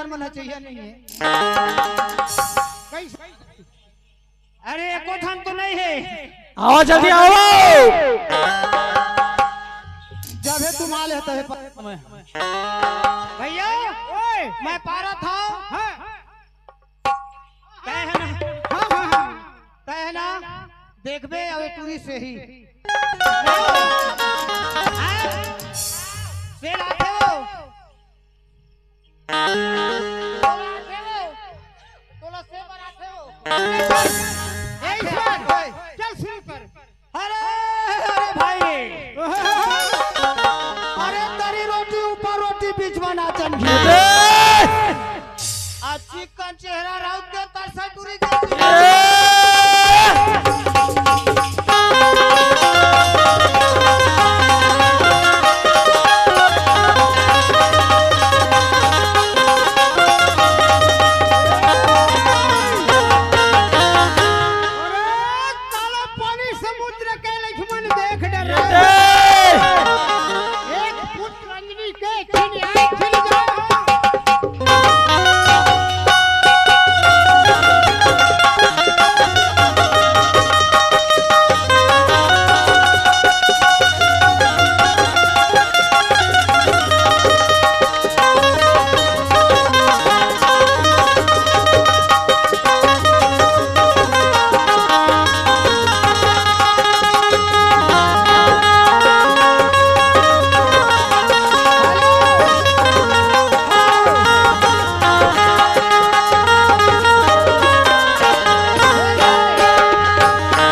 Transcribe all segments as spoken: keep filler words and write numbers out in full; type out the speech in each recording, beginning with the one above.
मन चाहिए नहीं है। कैसे? अरे, एको ठन तो नहीं है। आवा, जल्दी आवा। जब है तुम आ लेते हैं प- भैया, ओए। मैं पारा था। हाँ। तय है ना? हाँ, हाँ, हाँ। तय है ना? देखबे, अबे टूरी से ही। हाँ? से लाते हो। तोला से वो, तोला से बनाते हो। ए ईश्वर, चल शुरू कर। अरे, अरे भाई। अरे, तरी रोटी ऊपर रोटी बीच में नाचन घी। ए! आ चिकन चेहरा राउत के तरसा टूरी के। अरे, काला पानी समुद्र के लक्ष्मण देख डरे। एक फुट रंजनी के छिन आए, छिन जाए।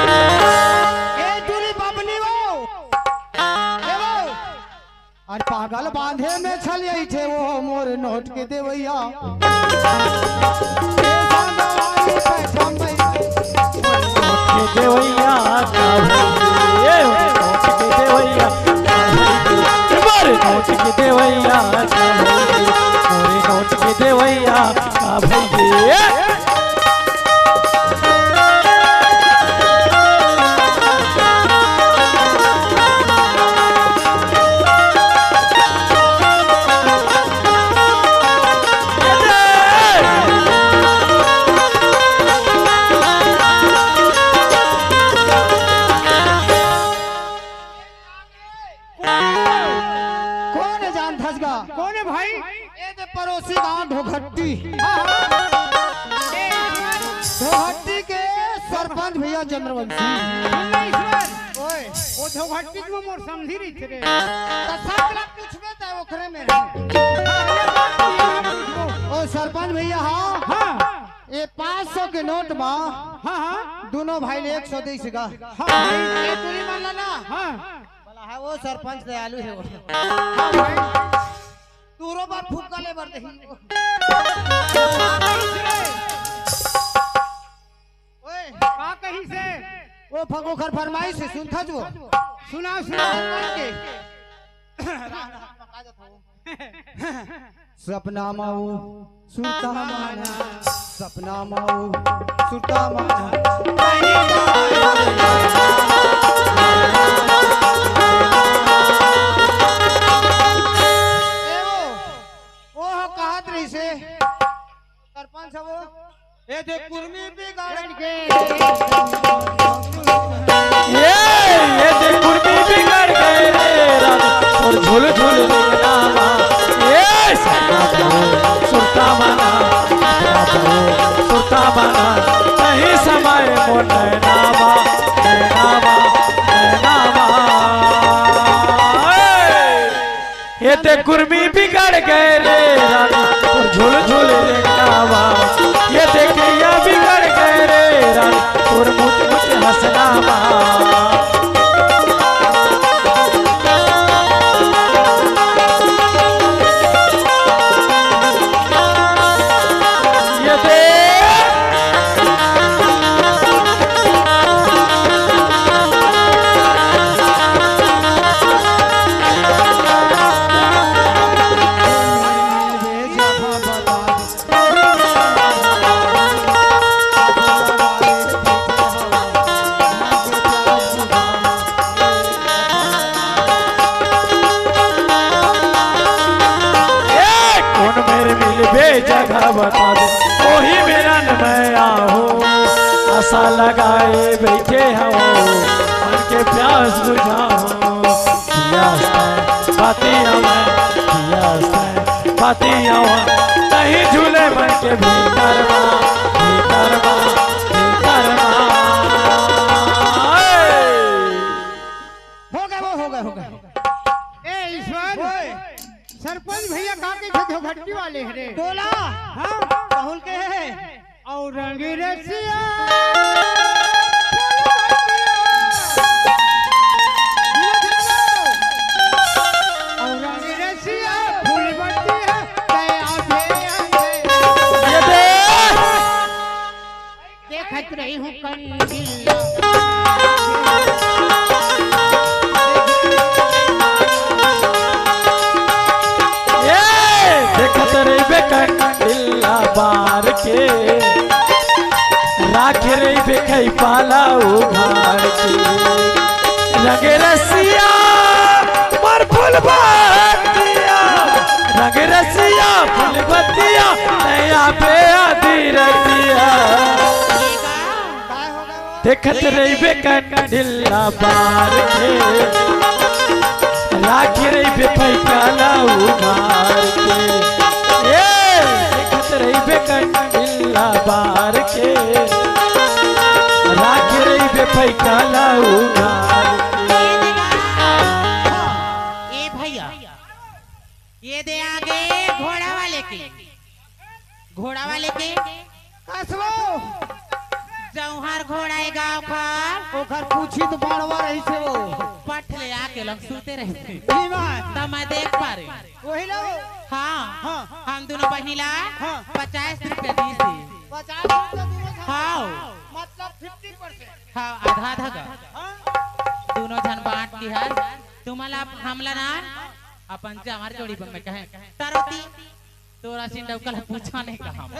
ए दूरी बबनी वो। ए वो। अरे पागल बांधे में छल यही थे वो मोर नोट के देवैया। ए बांधवाई पैसा में। नोट के देवैया का भैया, ए नोट के देवैया का भैया, मोरे नोट के देवैया का भैया, मोरे नोट के देवैया का भैया। कौन है जानथस गा? कौन है भाई? ए दे पड़ोसी गांव ढोघट्टी। हाँ, हाँ। ढोघट्टी के सरपंच भैया चंद्रवंशी। सुन ना ईश्वर। ओए। वो ढोघट्टी में मोर समधी रही थे रे। तो सब ला पूछबे त ओकरे में रही। हाँ, ये बात तो ये बात पूछबो। ओ सरपंच भैया, हाँ। हाँ। ये पाँच सौ के नोट बा। हाँ, हाँ। दोनों भाई ले एक सौ दे सका। हाँ, भाई। ये दूरी मान ला ना। हाँ। बोला, हाँ, वो सरपंच दयालु है वो। हाँ, भाई। तूरो बार फुक्का ले बर दही। ओए। का कही से? वो फगो खर फरमाइश है, सुन था जो। सुना, सुना। के। सपना मा वो सुरता माना, सपना मा वो सुरता माना। ए वो, वो कहत रही से, सरपंच साहब, ए दे कुर्मी बिगड़ गे। ए, ए दे कुर्मी बिगड़ गे रे राम, तोर झुल झुल रे रामा। ए सपना बहू सुरता माना, सपना बहू सुरता माना, सही समय मोर नैनावा, नैनावा, नैनावा। ए! ये ते कुर्मी बिगड़ गए रे रानी, तोर झुल झुल रेंगावा। ये ते कैया बिगड़ गए रे रानी, तोर मुच मुच हंसनावा। ये ते बता दे, ओही मेरा मैं आहूँ, आशा लगाए बैठे हवँ, मन के प्यास बुझाहूँ। पियास तैं बाती आवै, पियास तैं बाती आवै, तहीं झूले मन के भीतर मा, भीतर मा, भीतर मा। ए! हो गए, वो हो गए, हो गए। ए, ईश्वर, ओए। सरपंच भैया का कहिथे, घोघट्टी वाले हरे। टोला। हाँ, राहुल के है। अउ रंग रसिया, अउ रंग रसिया, फूल बतिया, दया दे, दे। ये दे। देखत रही हूँ कंडील। ए, देखत रहिबे कंडील बार के, राखे रहिबे खई पाला उघार के। रंग रसिया मोर फूल बतिया, रंग रसिया फूल बतिया, नैया पे आधी रतिया। देखत रहिबे कंडील बार के, राखे रहिबे फई पाला उघार के। ए, देखत रहिबे कंडील बार के, राखे रहिबे फई पाला उघार के। ए भैया, ये दे आगे घोड़ा वाले के, घोड़ा वाले के। कस वो? जौहर घोड़ा ए गाँव कर। ओकर पूछी तो बाड़वा रहिसे वो। पट ले आके लंग सुते रहिसे। ई बात। त मैं देख पारे। वही ला वो। हाँ। हाँ। हम दुनों बहिनी ला हाँ। पचास रुपया दीसे। पचास रुपया दुनों झन। हाँ। मतलब फिफ्टी परसेंट। हाँ, आधा आधा का। हाँ। दुनों झन बांट के हर। तुमन ला हमला ना अपन जौहर जोड़ी बन में कहे। तरवती। तोर असिन डौका ल पूछा नहीं कहा। बस वो,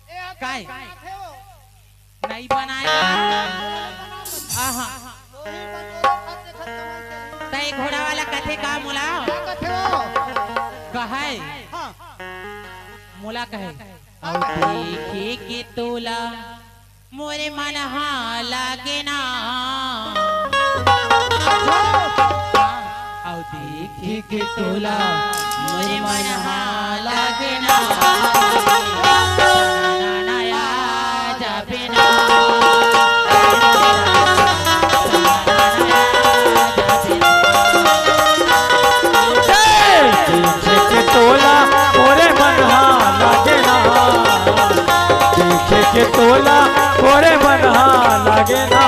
ए, अगर काय? बात है वो। नहीं बनाए। आहा। तो ही बंदोबस्त खर्च खर्च कमाई करी। तै घोड़ा वाला कथे का मोला? का कथे वो? कहै। हाँ। मोला कहै। अउ देखे के तोला मोरे मन हा लागे ना। अउ देखे के तोला मोरे मन हा लागे ना। ना, ना, आ जाबे ना। देखे के तोला मोरे मन हा लागे ना। देखे के तोला मोरे मन हा लागे ना।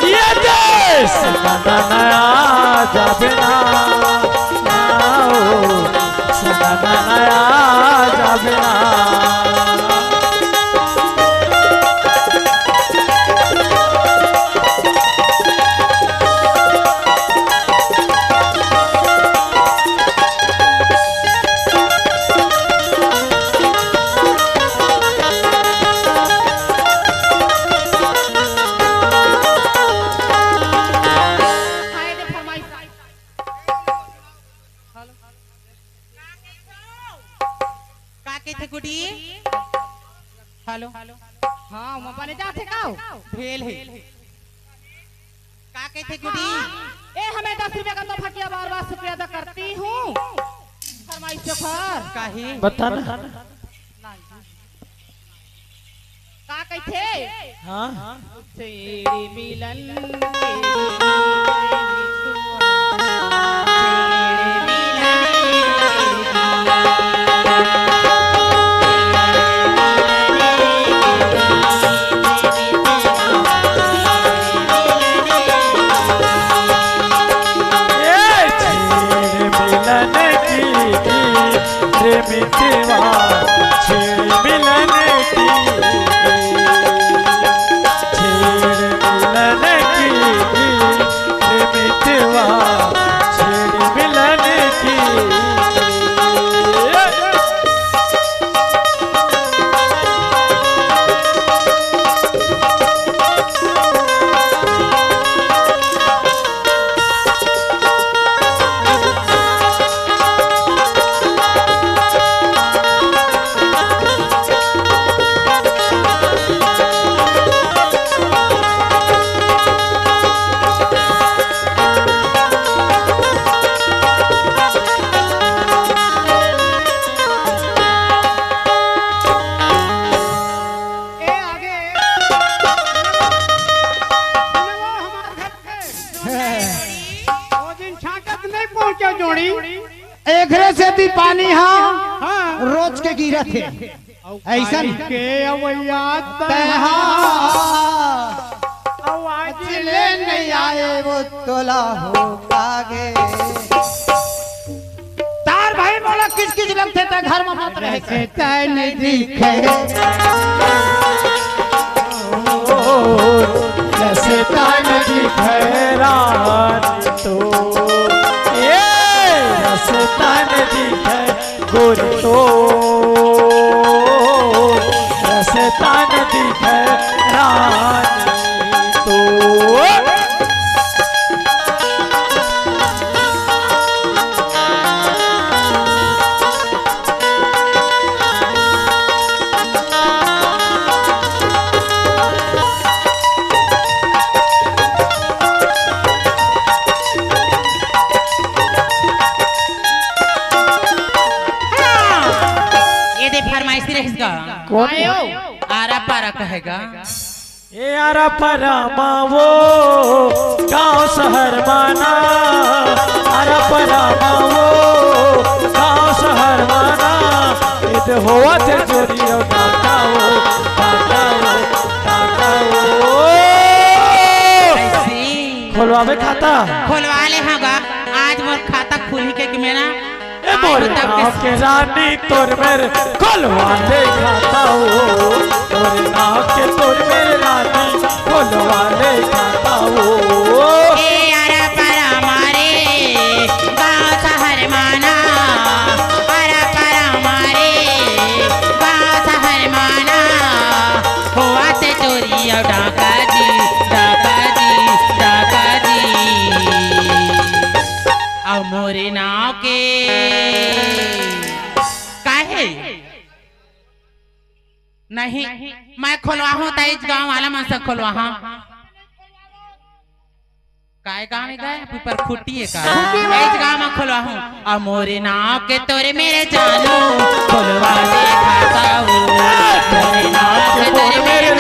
ये देश नया जाबे ना, आओ, नया जाबे ना। हाय रे फरमाइश। हेलो। का कहिथे गुडी? हेलो। हाँ, वो बने जाथे का? भेल हे। का कहिथे गुडी? ए, हमें दस रुपया का तोहफा किया, बार-बार शुक्रिया अदा करती हूँ। फरमाइश चोखर। काहे? बता ना। का कहिथे? हाँ। छेड़ी मिलन के ए छेड़ मिलन की, की रे मितवा, छेड़ मिलन की, की छेड़ मिलन की, की रे जोड़ी। एकरे सेती पानी हा हाँ। रोज के गिरत हे। अइसन। के अवैया तैहा। आवाज ले नहीं आए वो तोला हो कागे। तार भाई मोला किच किच लगथे, तैं घर में मत रहे। जैसे तन दिखे। जैसे तन दिखे रात तो। ए, जैसे तन दिखे गोरी तो। जैसे तन दिखे रात तो। ये दे फरमाइशी रहिस गा। कौन? आरा पारा कहेगा। ए आरा परा मावो, गाँव शहर माना। आरा परा मावो, गाँव शहर माना। इत होवा थे चोरी और डाका वो, डाका वो, डाका वो। कैसी? खोलवावे खाता? खोलवा ले हाँ गा। आज मोर खाता खुली के कि मेरा ए मोरे गाँव के रानी तोर मेर खोलवा ले खाता हो, मोरे गाँव के तोर मेर रानी खोलवा ले खाता हो। ए आरा परा मारे गाँव शहर माना, आरा परा मारे गाँव शहर माना, होवा थे चोरी और डाका जी, डाका जी, डाका जी। अउ मोरे नाव के काहे? नहीं, मैं खोलवाहूं त इस गांव वाला मन से खोलवाहा। काय गांव में गए? पीपर खुटी है का? इस गांव में खोलवाहूं। अउ मोरे नाव के तोरे मेरे जानू, खोलवा दे खाता हो। मोरे नाव के तोरे मेरे